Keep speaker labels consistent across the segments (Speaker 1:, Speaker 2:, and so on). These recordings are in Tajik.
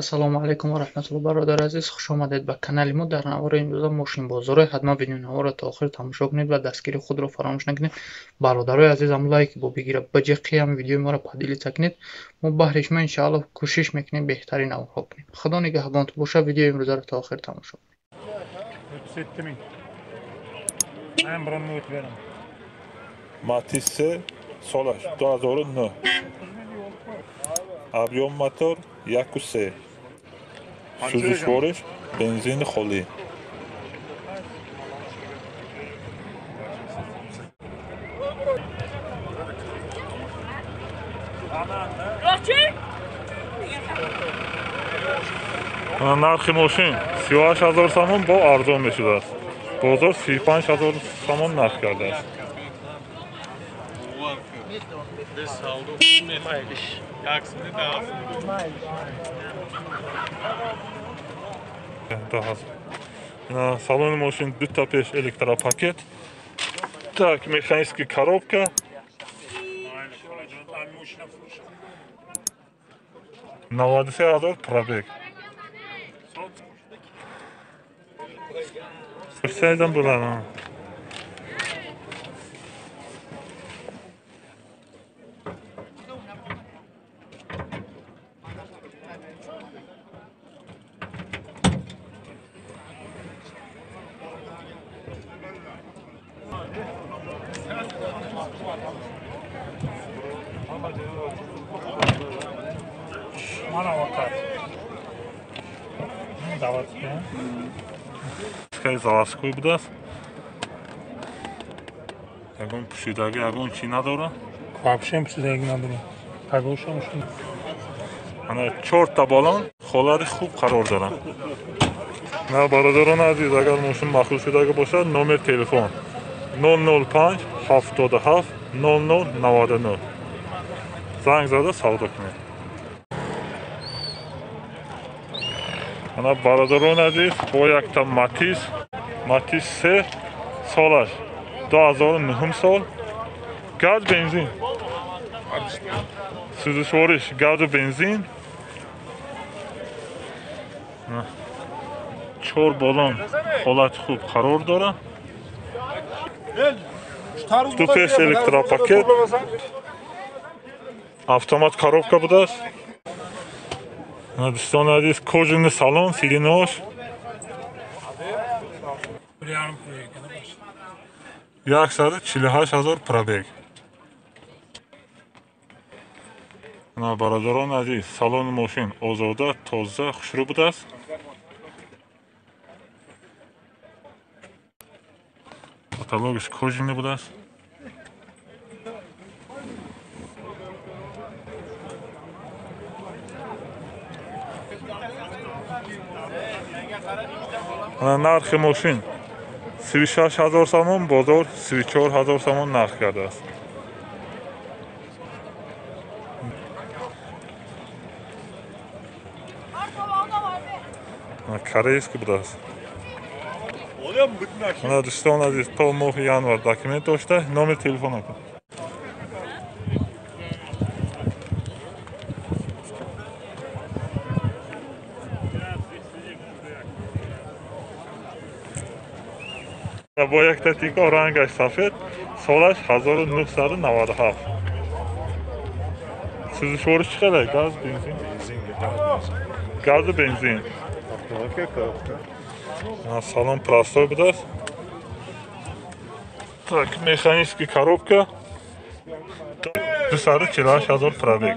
Speaker 1: Ассалому алайкум ва раҳматуллоҳ, бародари азиз, хуш омадед ба канали мо. Дар навори имрӯза мошинбозорҳои ҳатман видеои наворро то охир тамошо кунед ва дастгири худро фаромӯш накунед. Бародарои азиз, ҳам лайк бо бигира, ба ҷиқи ҳам видеои моро поделиться кунед. Мо баҳри шумо иншааллоҳ кӯшиш мекунем беҳтарин наворҳо кунем. Худо нигаҳбонтон бошад, видеои имрӯзаро то охир тамошо кунед.
Speaker 2: Matiz 3 солаш 2009. Объем мотор 1.3. Сӯзишвориш бензини холӣ. Нархи мошин 38 000 сомон бо арзон мешудааст. Бозор 35 000 сомон нарх кардааст. Салони мошин дута пеш электропакет. Так, механический коробка. 93 000 пробег. Сайдан булан. Заводской будааст. Ягон пӯшидагӣ, ягон чӣ надора?
Speaker 3: Вообще пӯшидагӣ надора. Пагошам шуд.
Speaker 2: Ана чорта балон ҳолати хуб қарор доранд. На бародарони азиз, агар мошин маъқул шудагӣ бошад, номер телефон 005 77 00 99. Занг зада савдо кунед. Ана бародарони азиз, бо якта Matiz, Matiz 3 солаш 2009 сол, газ бензин. Сӯзишвориш газу бензин. Чор балон ҳолати хуб қарор дорад. Ду пеш электропакет. Автомат коробка будааст. Дӯстони азиз, кожаный салон, сидинош. 148 000 пробег. Бародарони азиз, салони мошин озода, тоза, хушрӯ будааст. Каталогиш кожаный будааст. Нархи мошин 36 000 сомон, бозор 34 000 сомон нарх кардааст. Корейский будааст. Дӯстони азиз, то моҳи январ документ дошта, номер телефона. Бо якта тико рангаш сафед, солаш 1997. Сӯзишвориш чӣ қадар? Газ, бензин? Газу бензин. Салон простой будааст. Так, механический коробка. 248 000 пробег.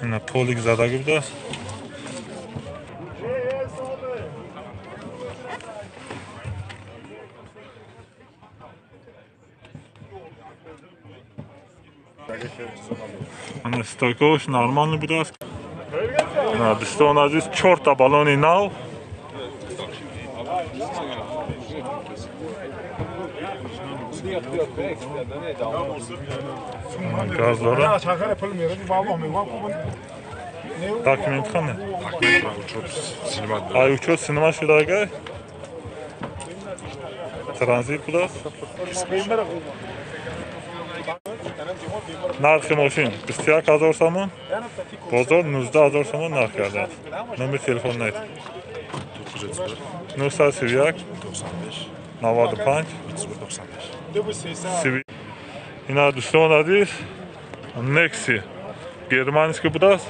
Speaker 2: Ина полик задагӣ будааст. Ана стойкаош нормально будааст. Дӯстони азиз, чорта балони нав. Газ дора. Документ хане? Ай учёт синима шудага? Транзит будааст. Нархи мошин 21 ҳазор сомон, бозор 19 ҳазор сомон нарх кардааст. Номери телефон найт 931 95 95. Ина дӯстон азиз, Некси германский будааст,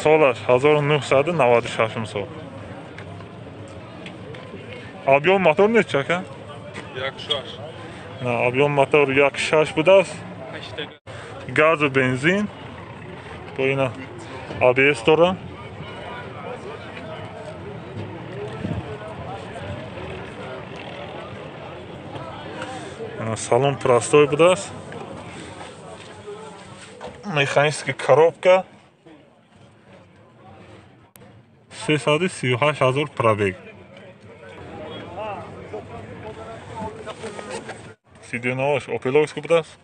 Speaker 2: солаш 1996 сол. Объем мотор неча ака?
Speaker 4: 1.6.
Speaker 2: На, объем мотор 1.6 будааст. Газу бензин. Бо ина АБС дора. Салон простой будааст. Механическая коробка. 338 ҳазор пробег. Сиденош Опеловский будааст.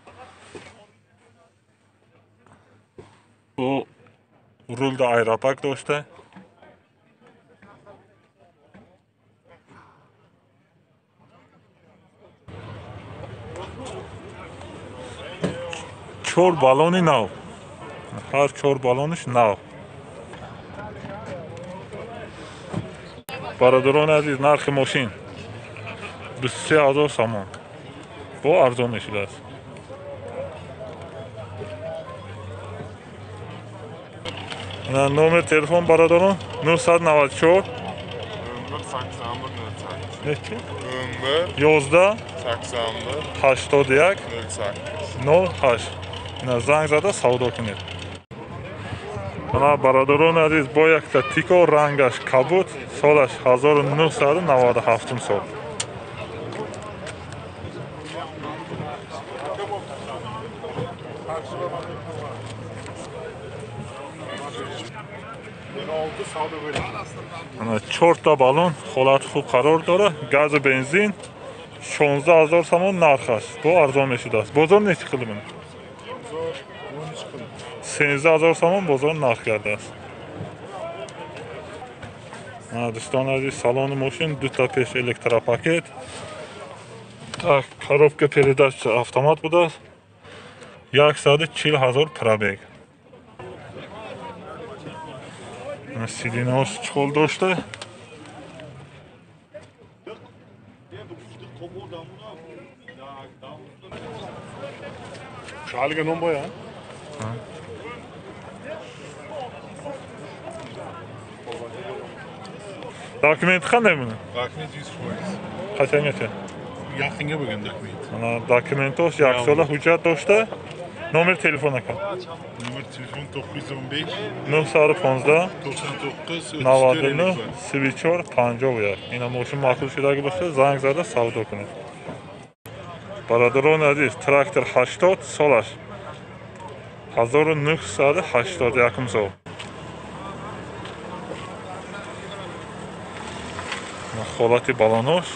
Speaker 2: Бо рулда аэропак дошта. Чор баллони нав. Ҳар чор баллониш нав. Бародарони азиз, нархи мошин 23 ҳазор сомон. Бо арзон мешудааст. Номер телефон бародарон 994 11 81 08. Занг зада савдо кунед. Ана бародарони азиз, бо якта Тико, рангаш кабуд, солаш 1997 сол. Ана чорта баллон ҳолати хуб қарор дорад. Газу бензин 16 ҳазор сомон нархаш. Бо арзон мешудааст. Бозор нечи қилди буни? 13 ҳазор сомон бозор нарх кардааст. Дӯстони азиз, салони мошин дута пеш электропакет. Так, коробка передач автомат будааст. 140 ҳазор пробег. Сидинош чиқол дошта.
Speaker 3: Шалига ном боя?
Speaker 2: Документ қандай буни?
Speaker 4: Документ 100%.
Speaker 2: Қачанgacha?
Speaker 4: Yaqinga bo'lgan dokument.
Speaker 2: Mana dokumentosh як сола ҳуҷҷат дошта. Номер телефон ака?
Speaker 4: Номер телефон 915
Speaker 2: 915
Speaker 4: 99
Speaker 2: 99 34 51. Ина мошин маъқул шудаги боша, занг зада савдо кунед. Бародарони азиз, трактор 80 солаш 1981 сол. Ҳолати балонош,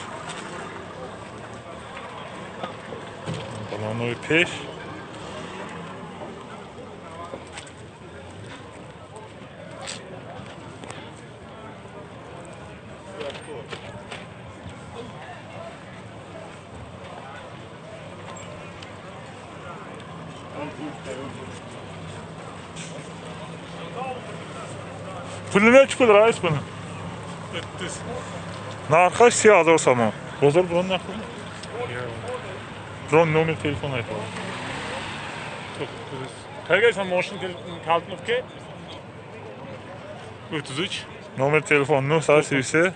Speaker 2: балонои пеш. Пули nechi pul rais buni? Нархаш 30 ҳазор сомон. Бозор бирон нарх? Бирон номер телефон айтadi.
Speaker 3: Qayerga moshin Kaltinovga? 33.
Speaker 2: Номер телефон 933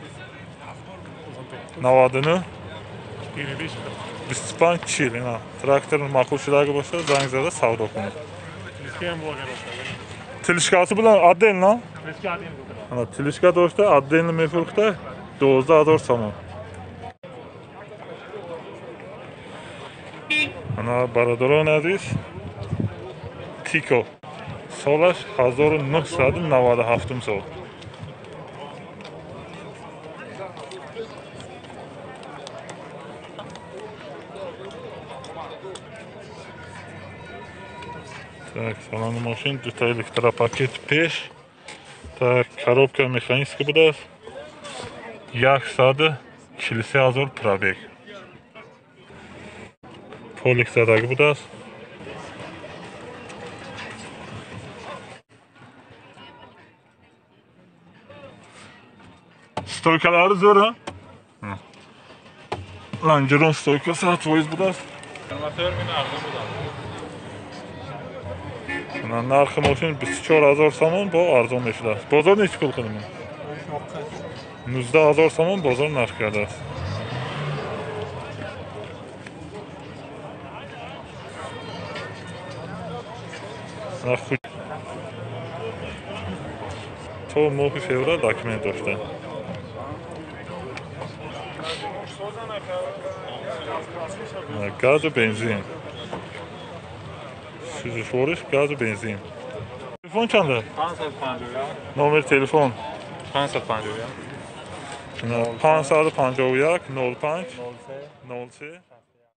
Speaker 2: 99
Speaker 3: 25
Speaker 2: 25 40. Ина трактор ma'qul shudaги bo'lsa, zanг zada savdo кунед. Tilishkasi bilan отдельно? Ana tilishka дошта, отдельно мефурӯхта 12 ҳазор сомон. Ана бародарони азиз, Тико солаш 1997 сол. Так, салони мошин дута электропакет пеш. Так, коробка механическая будааст. 143 ҳазор пробег. Полик задаги будааст. Стойкалари зӯр, а? Лонжерон стойка 100% будааст. Нархи мошин 24 000 сомон бо арзон мешудааст. Бозор нечи пул кунем? 19 000 сомон бозор нарх кардааст. То моҳи феврал документ дошта. Газу бензин. Сӯзишвориш газу бензин. Телефон чанд аст?
Speaker 3: 551.
Speaker 2: Номери телефон?
Speaker 3: 551.
Speaker 2: 551 05
Speaker 3: 03
Speaker 2: 03.